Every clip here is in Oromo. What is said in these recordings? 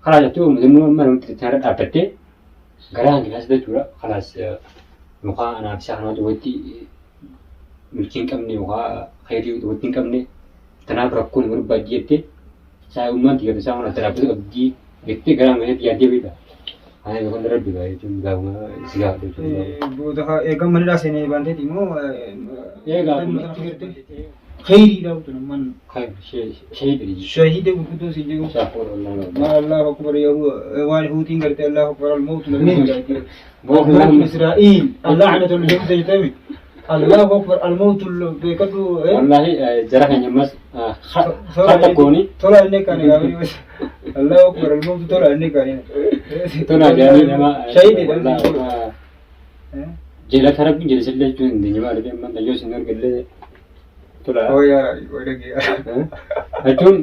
Karaa jechuun mudannoon amma namatti irra dhaabbattee garaa hangi keessa jechuudha. Kalaas yookaan anaaf isaa kanatu walitti milkii hin qabne yookaan khayrii walitti hin qabne tanaaf rakkoo nu barbaaddi jettee saayummaan xiyyaata isaa kun adda dhaabbatu qabdi jettee garaa hangi keessatti yaaddee beekta. Kana yookaan rabbi gaa jechuun gaafuma si gaafadhu jechuudha. Booda eegan manidhaa seenee baanteeti immoo Eegaa kheyriidha utu man shahida shahiida gurguddoo siin jedhu ma Allahu akbar waan huutiin garte Allahu akbar al-mawtu lameen jaati موت إسرائيل اللعنة اليهود يتمي الله أكبر الموت بيكدو Wallahi jara keenya ammas harka kooni tola inni kan الله أكبر الموت tola inni kan tola jedhanii nama shahidi jeelata rabbiin jedhe sillee jechuun hin dandeenye maaliif amma yoo isin argallee tola Oh yaa dhagee jechuun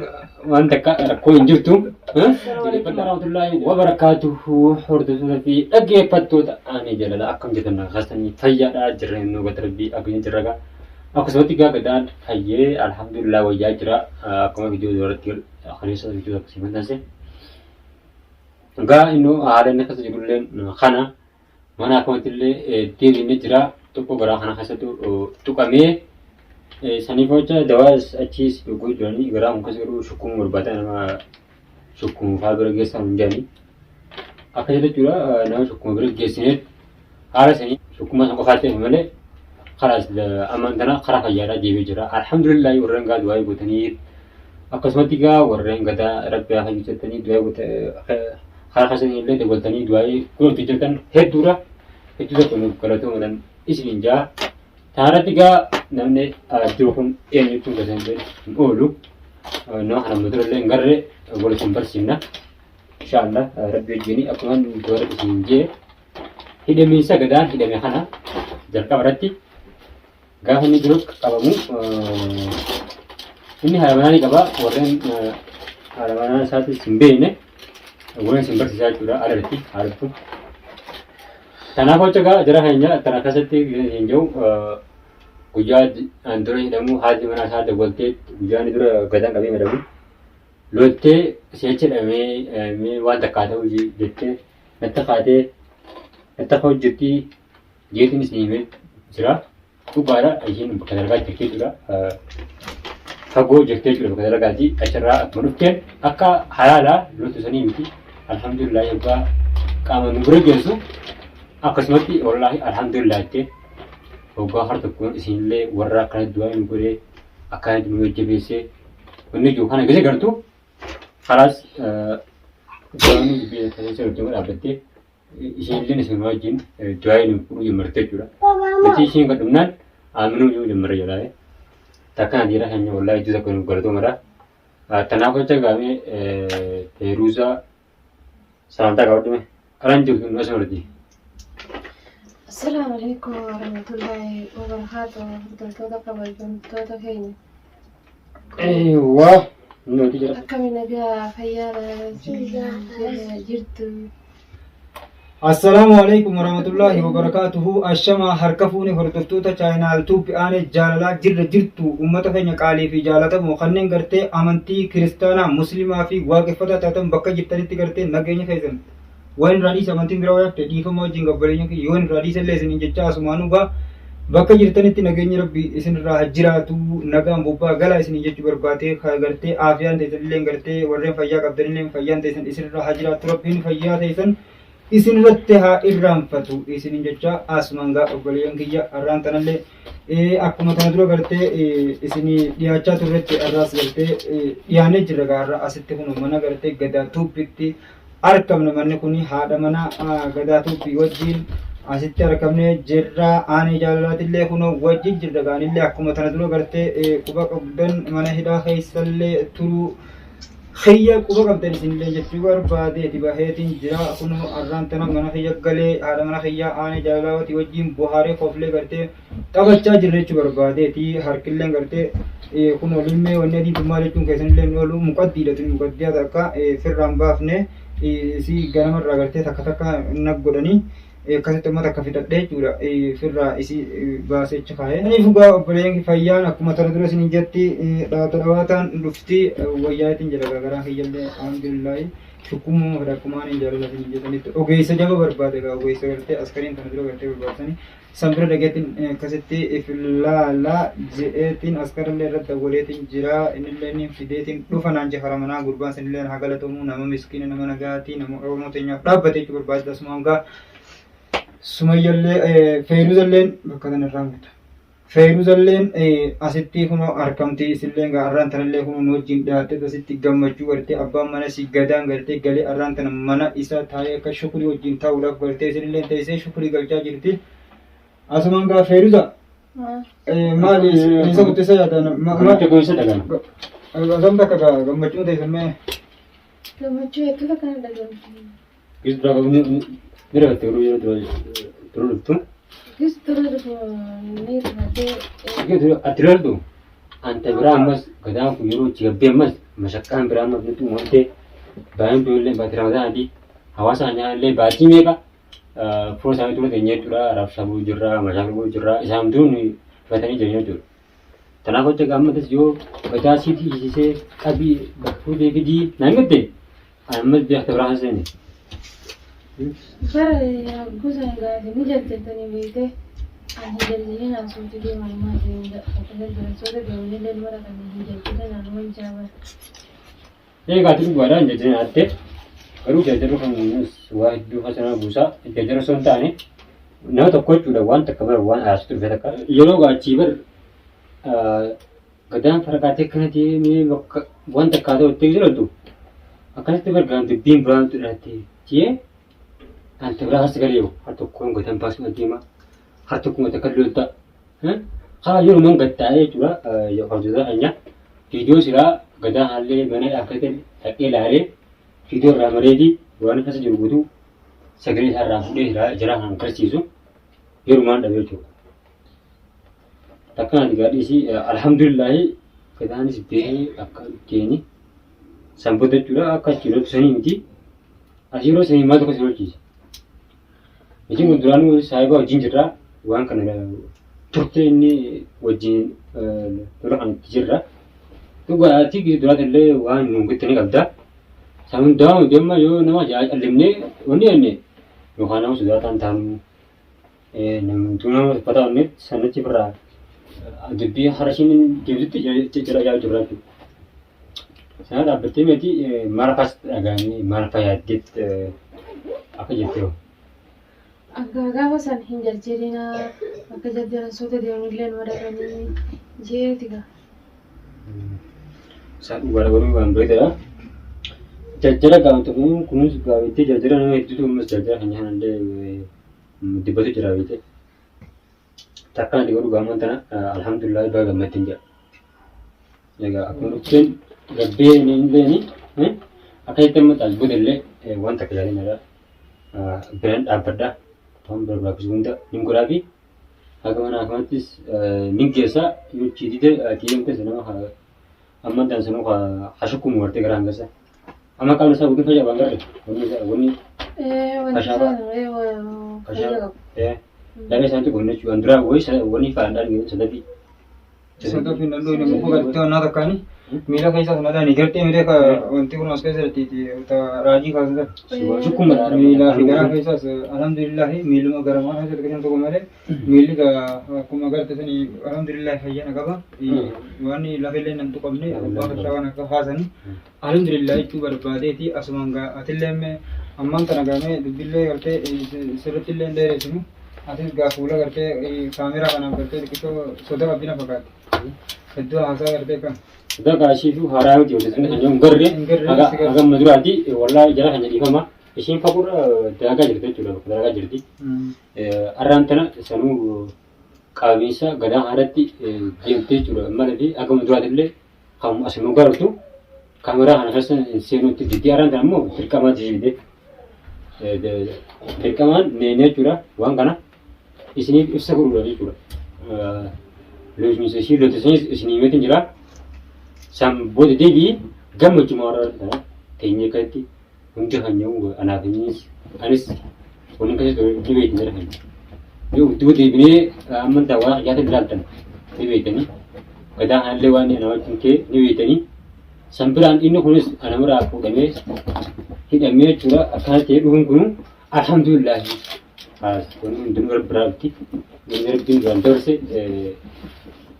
waan takka rakkoo hin jirtu. Dhaggeeffattoota rahmatullahi wa barakaatuhu hordoftoota fi dhaggeeffattoota ani jalala akkam jirtan kaasanii fayyaadha jirra inni gata rabbii akkuma jirra gaa akkasumatti gaa gadaan fayyee alhamdulillah wayyaa jira akkuma viidiyoo duratti kaleessa viidiyoo akkasii maxxanse. Gaa inni haala inni keessa jirullee kana mana akkamatti illee deebiin jira tokko garaa kana keessattu tuqamee saniif jecha dawaas achiis dhuguu jiranii garaa kun keessa garuu shukkumuu barbaada nama shukkumu fa'aa bira geessan hin jedhanii akka jechuudha nama shukkuma bira geessineet haala sanii shukkuma san qofaa ta'e malee kalaas ammaan tana karaa fayyaadhaa deebi'ee jira alhamdulillah warreen gaa du'aa gootanii akkasumatti gaa warreen gadaa rabbi haa fayyisu jettanii du'aa karaa keessanii illee dabaltanii du'aa godhatu jirtan hedduudha hedduu tokko nuuf galatoomaadhaan isiniin jaa Taanatti gaa namni jiru kun eenyutu gosa hin oolu. Nama kana mutura illee hin garre wal isin barsiifna. Inshaallah rabbi wajjin akkuma dura isin jee hidhamiinsa gadaan hidhame kana jalqaba irratti gaafa inni jiru qabamu inni haadha manaa ni qaba warreen haadha manaa isaatis hin beekne warreen isin barsiisaa jechuudha alatti haalatu. Kanaaf hoca gaa jara keenya tana keessatti hin jiru guyyaa an dura hidhamu haati manaa isaa dawwaltee guyyaa inni dura gadaan qabee hidhamu loltee si'achi hidhamee mee waan takkaa ta'u jettee natti kaatee natti ka'u jirtii jeetiin isin himee jira. Dhugaadha isheen bakka dalagaa jirti jechuudha. Fagoo jirti jechuudha bakka dalagaati. Achirraa akkuma dhufteen akka halaalaa loltu sanii miti. Alhamdulillah yoggaa qaama nu bira geessu akkasumatti wallaahi alhamdulillah jettee hoggaa har tokkoon isinillee warra akkana du'aa nu godhee akkanatti nu jajjabeessee wanni jiru kana gisa gartuu kalaas du'aa nu dubbii dhaabbattee isheen isin wajjin du'aa nu godhuu jalqabde jechuudha. Nuti isheen kan dhumnaan aaminuu jiru jalqabde jedhaa. Takka dhiira keenya wallaahi iddoo tokko nu galatoomadha. Tanaaf jecha gaamee Feeruuzaa salaamtaa qabadhume alaan jirtu nu asuma Assalaamu alaikum warahmatullahi wabarakatuh. Hordoftoota kabajamtoota keenya. Waa nuti jira. Akkami nagaa fayyaa jirtu. Assalaamu alaikum warahmatullahi wabarakatuhu. Ashama harka fuune hordoftoota chaayinaal tuubbi aanee jaalalaa jirra jirtu uummata keenya qaalii fi jaalatamoo kanneen gartee amantii kiristaanaa musliimaa fi waaqeffataa taatan bakka jirtanitti gartee nageenya keessan waan irraa dhiisa amantiin biraa yaafte dhiifama wajjin gabbaleenya kiyya yoon irraa dhiisa illee isiniin jecha asumaanuu gaa bakka jirtanitti nageenyi rabbi isin irraa haa jiraatu nagaan bobbaa galaa isiniin jechuu barbaade gartee aafiyaan teessan illee gartee warreen fayyaa qabdan illee fayyaan teessan isin irraa haa jiraattu rabbiin fayyaa teessan isin irratti haa irraanfatu isiniin jecha asumaan gaa obboleeyyan kiyya har'aan tanallee akkuma tana dura gartee isinii dhiyaachaa turretti har'aas gartee dhiyaannee jirra gaa har'a asitti kun mana gartee gadaa tuuppitti argamna manni kun haadha mana gadaa tuuppii wajjin asitti argamnee jirra aanee jaalalaatillee kun wajjin jirra gaanillee akkuma tana dura gartee quba qabdan mana hidhaa keessallee turuu kiyya quba qabdan isinillee jechuu barbaadeeti baheetiin jira kun har'aan tana mana kiyya galee haadha mana kiyya aanee jaalalaawati wajjin bohaaree koflee gartee taphachaa jirra jechuu barbaadeeti harkilleen gartee kun limmee wanni adiin tun maal jechuun keessanillee hin oolu muqaddiidha tun muqaddiyaa takka firraan baafne isii ganamarraa gartee takka takka nag godhanii akkasitti amma takka fixadhe jechuudha firraa isii baasee achi kaa'ee. Kanaaf dhugaa obboleen fayyaan akkuma tana dura isin jetti dhawaata dhawaataan dhufti wayyaatiin jedha garaan kiyyallee alhamdulillaahi. Shukkummuma fedha akkuma ani jaalala isin jetanitti ogeessa jaba barbaade egaa ogeessa gartee askariin kana dura gartee barbaachisanii san bira dhageetiin akkasitti if laala je'eetiin askarallee irratti dawwaleetiin jira innillee ni fideetiin dhufa naan jefara manaa gurbaan sanillee haa galatoomuu nama miskiina nama nagaatii nama Oromoo teenyaaf dhaabbate jechuu barbaachisa asumaan gaa Sumayyallee Feeruzalleen bakka kana irraa murta. Feeruzalleen asitti kunoo arkamti isilleen gaa arraan tanallee kunoo nu wajjin dhiyaattee asitti gammachuu gartee abbaan mana si gadaan gartee galee arraan tana mana isaa taa'ee akka shukurii wajjin taa'uudhaaf gartee isinilleen teessee shukurii galchaa jirti. Asumaan gaa Feeruza maali isa guddisa yaadaan Gammachuu keessa dhagama. Akkam takka gaa gammachuun teessan mee Gammachuu hedduu takka na dhaga'amti. Gis dura qabu ni rafatte garuu yeroo dura dura dhuftu. Gis dura dhufu ni rafatee. Gis dura ati loltu anta biraa ammas gadaan kun yeroo itti gabbee ammas mashaqqaan biraa ammas nutti uumamtee baay'een tuullee baatii ramadaanaati hawaasa keenyaa illee baatii meeqa fuula isaanii dura teenyee jechuudha raabsamuu jirra mashaaquu jirra isaan duun fatanii jiran jechuudha. Kanaaf hojja gaammatas yoo gadaa siitii hiisisee qabii bakka fuutee fidii naan gatte Ammas beekta biraa hin seene. Bara gosa gaasi ni jarjartanii beekte ani hin jarjarin haasofti deeman maatiin jarjarsoota deemanii lelmara kan hin jarjarin anuman jaaba. Egaa ati dhugaadha hin jarjarin hatte garuu jarjarri kun waa hedduu hasanaa buusaa jarjarri osoo hin taane nama tokko jechuudha waan takka bara waan aarsitu dhufe takka yeroo gaachii bar Gadaan faraqaatee akkana deemee bakka wanta akkaataa itti jiratu akkasitti bargaan dubbiin biraan dhalatte jee anta biraa as galee har tokkoon gadan baasuun adeema har tokkoon gata kan lolta haa yeroo man gattaa'ee jechuudha hordoftoota keenya viidiyoo silaa gadaa haallee mana dhaabbate dhaqee ilaalee viidiyoo irraa mareetii waan keessa jiru guutuu sagalee isaa irraa fuudhee silaa jara kan agarsiisu yerumaan dhabe jechuudha. Takka ati gaadhiisi alhamdulillahi gadaanis bee akka ittiin san booda jechuudha akka achi yeroo sanii miti as yeroo sanii maal tokko si hojjiisa. Isin kun duraanuu saahiba wajjin jirra waan kana turte inni wajjin lola kan itti jirra. Dhugaatii gidi duraati illee waan nuun gitti ni qabda. San hundaa nuti amma yoo nama callimnee wanni jenne yookaan nama sodaataan taanu Namtuu nama tuffataa onneet sanachi birraa dubbii harashiin deebitutti jira yaa'u jirra jechuudha. Sana dhaabbattee meeti maal akkas dhagaanii maal fayyaddeet akka jettee hoo. Akka gaafa san hin jarjarinaa akka jarjaransoota deemnillee nu dhaqanii jeeti gaa. Isaan dhugaadha garuu waan bareedaadha. Jarjara gaafatu kun kunis gaafatti jarjara nama hedduutu ammas jarjara kan nyaatan illee dubbatu jira beekte. Takka nati godhu gaamman tana alhamdulillah baga gammadden jedha. Egaa akkuma dhufteen gabbee ni illee akka jettee amma taas booda illee waan takka yaadin irra biraan dhaabbadha. Waan barbaachisu hunda ni godhaa fi haga mana akkanattis ni geessa yoo achi dide ati deemtes nama amman tan sanuu ha shukkumu gartee gara hangasa. Amma qaamni isaa guutuun fayyaa waan garre wanni isaa wanni Wanti Kashaaba. isaa fayyaa qabu. Lafee isaaniitu gomna jechuudha. An duraa wayi wanni faandhaan sadafii. Sadafii nan dhooyne muka gartee onnaa takkaani miila keessa sana dhaani gartee miila ka wanti kun as keessa jirti ta raajii kaasan Shukkuma miilaa fi garaa keessaas alhamdulillahi miiluma garamaa keessa xiqqishan tokko malee miilli gaa akkuma garte sani alhamdulillahi fayyana qaba waan lafa illee nan tuqamne abbaa fashaa waan akka haasani alhamdulillah jechuu barbaadeeti asumaan gaa atillee mee ammaan tana gaa mee dubbillee gartee sirritti illee hin dheeresinu atis gaa fuula gartee kaameraa kanaaf gartee xiqqishoo soda qabdi na fakkaatti hedduu haasaa gartee kan Sodaa kaashii fi haaraa miti hojjetan kan hin garre Hin garre, haga si garre. haga amma duraati wallahi jara kan dhiifama ishiin fagurra dalagaa jirti jechuudha bakka dalagaa jirti. Arraan tana sanuu qabiinsa gadaa haaratti deemtee jechuudha malee fi haga amma duraati illee kan as nu gartu kaameraa kana keessa hin seenutti diddi arraan tana immoo dirqamaa didde dirqamaan neenee jechuudha waan kana isiniif ibsa godhuudha jechuudha. Loosni ishii lootisinis isinii himeetiin jira. San booda deebii gammachuma warra kana teenyee kanatti hundi kan nyaa'u anaaf innis anis waliin keessa ture ni beektan jira kan. Yoo duuba deebinee amantaa waa yaatan ilaaltan ni beektanii. Gadaa kanallee waan ana wajjin kee ni beektanii. San biraan inni kunis ana biraa fuudhamee Hidhamee jechuudha akkana ta'ee dhufuun kun alhamdulillaahi. Wanni hundinuu rabbi biraa dhufti. Wanni rabbiin duraan dabarse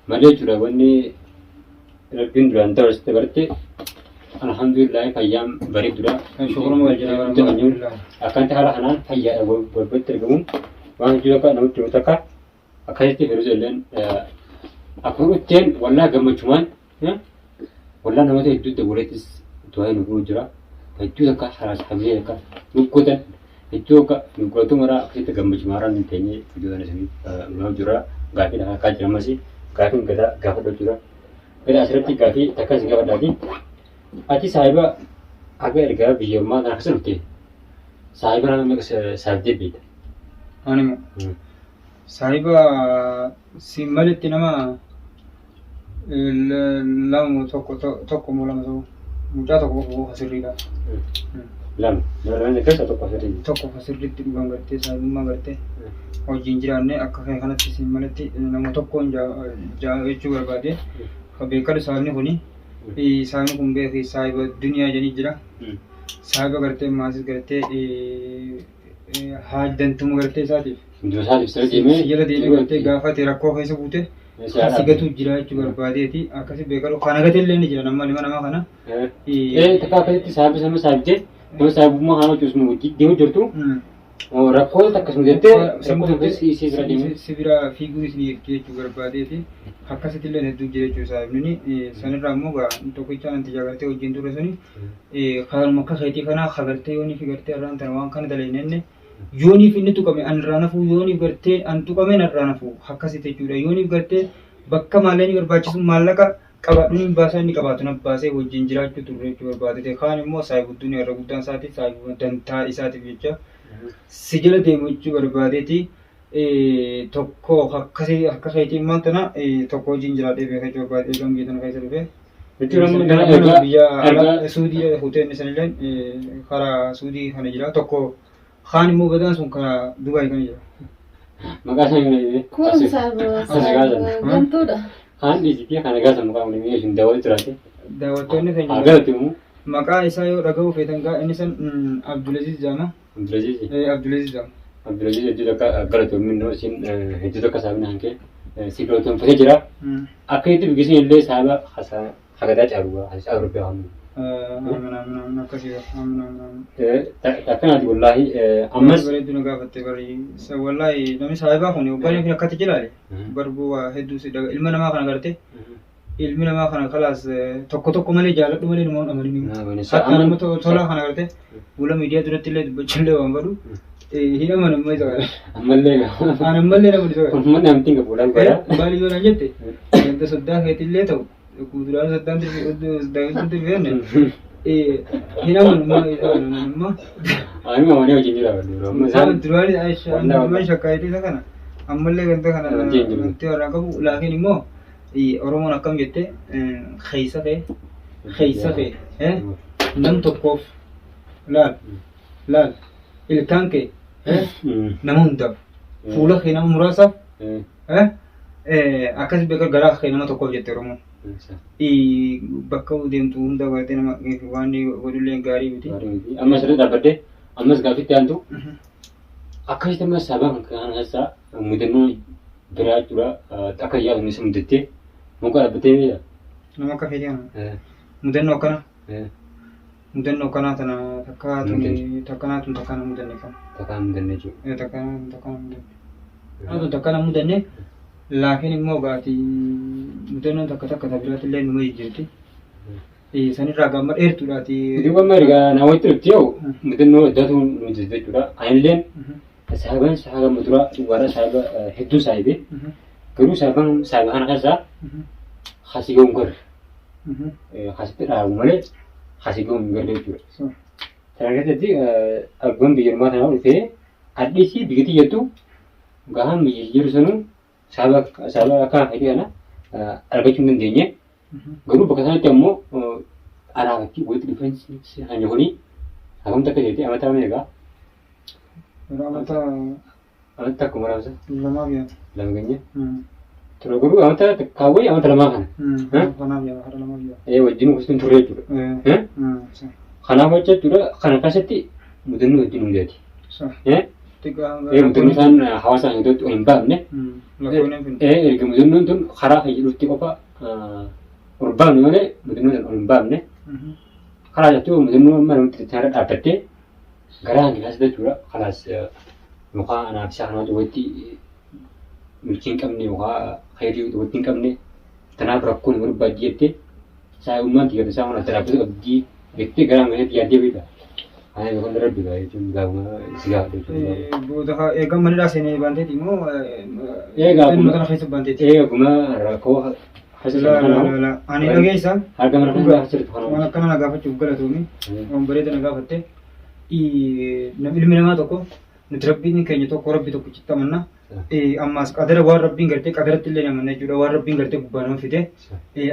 malee jechuudha wanni rabbiin duraan dabarse dabarte alhamdulillaahi fayyaan bareeddudha. Kan shukuruma wal jala alhamdulillah. Akkanatti haala kanaan fayyaadha walitti argamuun waan hedduu takka namatti tolu takka akkasitti Feruza illeen akkuma dhufteen wallaa gammachumaan wallaa namoota hedduu dabalattis du'aa nu godhu jira. Hedduu takka haraas hamilee takka nu godhan hedduu akka nu godhatu maraa akkasitti gammachumaan har'a nu teenyee viidiyoo kana isinii nu jira. Gaafii lafa akkaa jira ammas gaafiin gadaa gaafadhu jira. Gadaa asirratti gaafii takka isin gaafadhaati. Ati saahiba haga ergaa biyya ormaa kana keessa dhufte saahiba nama meeqa saahibdee beekta? Ani moo saahiba siin malitti nama lama moo tokko tokko moo lama ta'u mucaa tokko qofa qofa sirriidha. Lama. Nama lama keessa tokko sirrii. Tokko qofa sirriitti dhugaan gartee saahibummaa gartee wajjin jiraanne akka kee kanatti siin malitti nama tokkoon jechuu barbaade. Beekadhu saahibni kuni Saahibni kun beeki saahiba duniyaa jedhanii jira. Saahiba gartee maasis gartee haaj dantuma gartee isaatiif. Duniyaa isaatiif sirrii deemee. Si jala deemee gartee gaafa ati rakkoo keessa buute si gatu jira jechuu barbaadeeti. Akkasi beekalu kana gate illee ni jira nama ilma namaa kana. Takka akkasitti saahiba sama saahibdee nama saahibummaa kana hojjetu deemu jirtu. Rakkoo takka sun jettee rakkoo sun keessa si bira deemee. Si bira fiiguun isin eegdi jechuu barbaadeeti. Akkasitti illee hedduu jira jechuu saahibni. Sanirraa immoo gaa tokkicha anti jaagartee wajjin turre suni kanuma akka keetii kanaa kagartee yooniif gartee irraan tana waan kana dalaynenne yooniif inni tuqame an irraa nafuu yooniif gartee an tuqame narraa nafuu akkasitti jechuudha yooniif gartee bakka maallaqni barbaachisu maallaqa qabaadhu niin baasaa inni qabaatu na baasee wajjin jiraachuu turre jechuu barbaadete kaan immoo saahibu duniyaa irra guddaan isaati saahibu dantaa isaatiif jecha si jala deemu jechuu barbaadeeti tokko akkasii akka keetii immoo tana tokko wajjin jiraadhee beeka jechuu barbaade eegan biyya tana keessa dhufe. Jechuun amma kana ergaa Biyya ergaa Suudii kutee inni sanillee karaa Suudii kana jira tokko kaan immoo badaan sun karaa Dubaay kana jira. Maqaa isaa hin himne. Kun As gaasan. gantuudha. Kaan dhiisitii kana gaasan maqaa kun himee isin daawwatu jiraate. Daawwattoonni Haa keenya galatu immoo maqaa isaa yoo dhaga'uu feetan gaa inni san Abdulaziz jedhama. Abdulaziz. Abdulaziz jedhama. Abdulaziz hedduu takka galatu immoo isin hedduu takka saabina hankee si galatoonfatee jira. Akka itti bigisin illee saaba hagadaa caalu caalu rabbi haa kennu. Aamin aamin aamin akkasii aamin aamin aamin. Akkanaati wallaahi ammas. Bareedduu na gaafatte bari wallaahi namni saahibaa kun hoggaan fi akkatti jilaale barbuu waa hedduu si dhaga ilma namaa kana garte ilmi namaa kana kalaas tokko tokko malee jaaladhu malee nama hin amanin. Hatta nama tolaa kana garte fuula miidiyaa duratti illee dubbachuu illee waan godhu hin amanu amma isa kana. Ammallee Aan ammallee nama isa kana. Kun manni amantiin qabu wallaahi godha. Maali yoo naan jette ganda soddaa keetillee ta'u Kuduraan saddaan dirfee dirfeenne hin amanu maa isa kana amma. Ani amanee wajjin jira bal'ee amma isaan Duraan Aisha amma shakkaayitee isa kana ammallee ganda kana Amantii hin jiru. amantii warraa qabu laakiin immoo Oromoon akkam jette keessa kee keessa kee nam tokkoof laal laal ilkaan kee nama hundaaf fuula kee nama muraasaaf Akkas beeka garaa kee nama tokkoof jette Oromoon. Bakka deemtu hunda gartee nama waan godhullee gaarii miti. Amma asirra dhaabbadde ammas gaaffitti aantu akkasitti ammas sababa kan keessaa mudannoo biraa jechuudha akka yaadu isa mudattee muka dhaabbattee beektaa? Nama akka keetii kana mudannoo akkana mudannoo akkanaa tana takkaa tuni takkanaa tun takkaa na mudanne kana. Takkaa mudanne jechuudha. Takkanaa tun takkaa na mudanne. Tun takkaa na mudanne laakiin immoo gaati mudannoon takka takka ta biraatti illee numa jijjiirti. Sanirraa gaamma dheertuudhaati. Duuba amma ergaa naa walitti dhufte yoo mudannoo addaatu nu mudate jechuudha. Anilleen saahiban saahiba muduraa warra saahiba hedduu saahibee garuu saahiban saahiba kana keessaa hasii ga'uun garre. Hasitti dhaabu malee hasii ga'uun hin garre jechuudha. Sana keessatti arguun biyya ormaa tanaa dhufee adhiisii biyya tiyyattu gahaan biyya jiru sanuu saahiba saahiba akka fedhii kana argachuu hin dandeenye. Garuu bakka sanatti ammoo alaabatti walitti dhufeensi keenya kuni hagamta akka ta'e amataa meeqa? Amata Amata takka muraasa lamaaf yaada. Lama geenye. Ture garuu amata kaawwee amata lamaa kana. Kanaaf yaada hara lamaaf yaada. Wajjin gostuun turre jechuudha. Kanaaf jechuudha kana keessatti mudannoo hedduu nu mudate. Sah. Eh? Xiqqaa hanga. Eh, mudannoon isaan hawaasa gidduutti ol hin baafne. Lakkoon hin finne. Eh, erga mudannoon tun karaa fayyadhutti qofa ol baafne malee mudannoon tun ol hin baafne. Karaa jechuun mudannoo amma namatti itti dhaabbattee garaa hangi keessa jechuudha. Kalaas yookaan anaaf isaa kanaatu walitti milkii hin qabne yookaan khayrii walitti hin qabne tanaaf rakkoon hin barbaaddi jettee saayummaan tiyyata isaa waan adda dhaabbatu qabdi jettee garaa keessatti yaaddee beekta. Ana yookaan rabbi gaa jechuun gaafuma si gaafadha jechuudha. Booda eegan manidhaa seenee baanteeti moo Eegaa xinnuma tana keessa baanteeti? Eega guma rakkoo keessa La la la la. Ani dhageessa. Harka mana Dhugaa. keessa jirtu Waan kana. akkana na gaafachuuf galatoomi. Waan bareeda na gaafatte. Ilmi namaa tokko nuti rabbiin keenya tokko rabbi tokkichitti amanna. Ammaas qadara waan rabbiin gartee qadaratti illee amanna jechuudha. Waan rabbiin gartee gubbaa nama fide.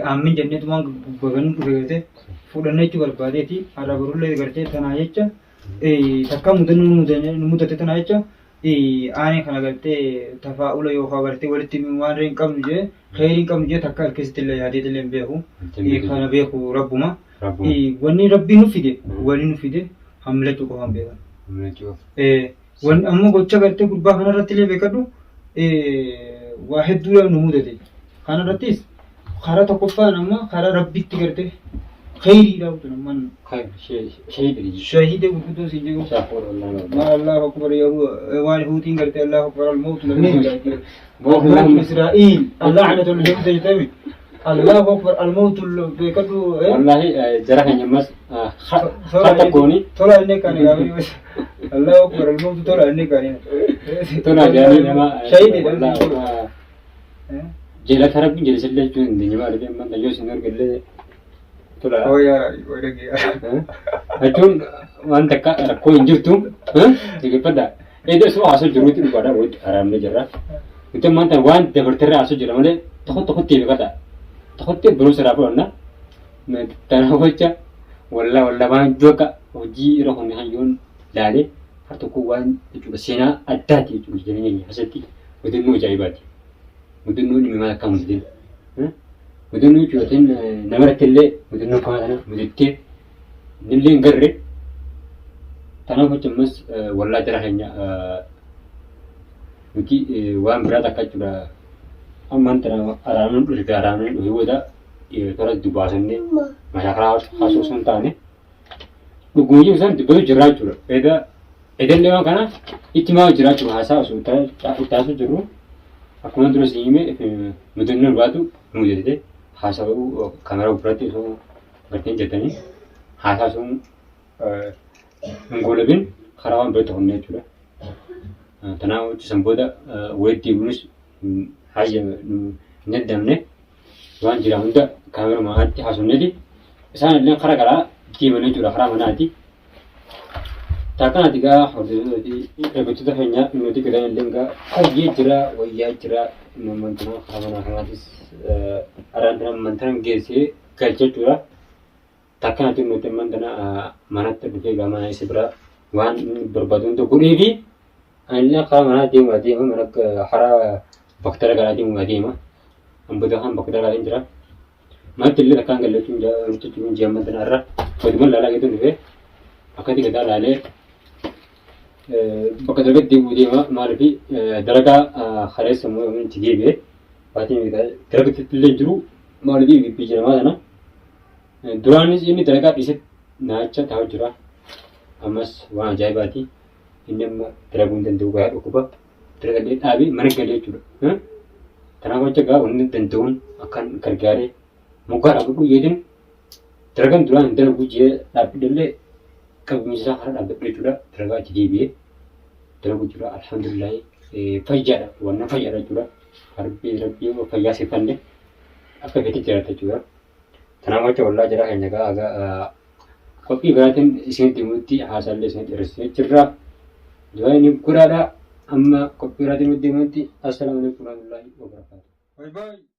Aammin jenneetu waan gubbaa kan dhufe gartee fudhannee jechuu barbaadeeti. Har'a borullee gartee tanaa jecha takka mudannoo nu mudate tanaa jecha aanee kana gartee tafaa'ula yookaan gartee walitti waan hin qabnu jee kheyrii hin qabnu jee takka keessatti illee yaadee illee hin beeku. Kana beeku rabbuma. Wanni rabbiin nu fide wali nu fide hamlachuu qofaan beekan. Wanni ammoo gocha gartee gurbaa kanarratti illee beekadhu waa hedduu nu mudate. Kanarrattis karaa tokkoffaan amma karaa rabbitti gartee kheyriidha kun ammaan shahida gurguddoo siin jedhu. Ma Allahu akbar waan huutiin gartee Allahu akbar al-mawtu lameen Mawtu Israa'iil al-la'natu al-yahuda jetame Allahu akbar al-mawtu beekadhu. Wallahi jara keenya ammas har tokkooni Tola inni kan gaafii Allahu akbar al-mawtu tola inni kan tola jedhanii nama shahidi jalata rabbiin jalisillee jechuun hin dandeenye maaliif amma yoo isin argallee tola. Oh yaa oh dhagee. Jechuun waan takka rakkoo hin jirtu dhaggeeffadha. Egaa osoo haasoo jiruutti dhugaadha walitti araamnee jirra. Nuti ammaan tana waan dabarterra haasoo jira malee tokko tokkotti beekadha. Tokkotti barumsa irraa fudhanna. Tanaaf jecha wallaa wallaa waan joka hojii irra kunne hayyoon laalee har tokko waan jechuudha seenaa addaati jechuudha jireenya keenya keessatti mudannoo ajaa'ibaati. Mudannoo dhimmi maal akka mudatin. Mudannoo jechuudha namarratti illee mudannoo akkanaa kana mudattee nillee hin garre. Tanaaf jecha ammas wallaa jara keenya nuti waan biraa takka jechuudha. Ammaan tana araaraan dhufe araaraan dhufe booda tola dubaasannee mashaakaraa haasoo osoo hin taane dhugumayyuu isaan dubbatu jirraa jechuudha. Egaa edellee waan kana itti maa jiraa jechuudha haasaa osoo itti jirru akkuma dura isin hime mudannoo baatu mudate haasa'uu kaameraa biratti osoo garteen jettanii haasaa osoo hin goolabin karaa waan biratti hojjenne jechuudha. Kanaaf hojjetan booda walitti deebi'uunis hayyama hin danda'amne. Waan jira hunda kaameraa manaatti haasofneeti. Isaan illee karaa garaa deeman jechuudha karaa manaati. Taakkanati gaa hordoftoota fi eeggattoota keenya nuti gadan illee gaa fayyee jira wayyaa jira mantanaa karaa manaa kanaatis araan mantanaan geessee galcha jechuudha. Taakkanati nuti mantana manatti dhufee gaa mana isa bira waan inni barbaadu hunda godhee fi anillee karaa manaa deemu adeema mana karaa bakka garaa deemu adeema. An booda kan bakka dalaatiin jira. Manatti illee akkaan gallachuun jechuun ji'a mantana irra walumaan laalaa geetuun dhufee akkatti gadaa laalee bakka dalagatti deebi'uu deema maaliif dalagaa kaleessa immoo yommuu itti deebi'e baatiin dalagatti illee jiru maaliif biyya namaa sana duraanis inni dalagaa dhiise naacha taa'u jira ammas waan ajaa'ibaati inni amma dalaguu hin danda'u gahaa dhukkuba dalagallee dhaabee mana galee jechuudha. Kanaaf jecha gaa wanni danda'uun akkan gargaaree moggaa dhaabbadhu jeetiin dalagaan duraan hin dalagu jee dhaabbadhellee qabeenya isaa karaa dhaabbadhu jechuudha. Dalagaa itti deebi'ee dalagu jechuudha. Alhamdulillah fayyaadha wannan fayyaadha jechuudha. Rabbii rabbii fayyaa siif kenne akka feetti jiraata jechuudha. Kanaaf jecha wallaa jara keenya gaa haga qophii biraatiin isinitti himutti haasaallee isinitti dheeressee jirra. Du'aa inni godhaadha. Amma qophii biraatiin nutti himutti assalaamu alaikum warahmatullahi wabarakatuh. Bye bye.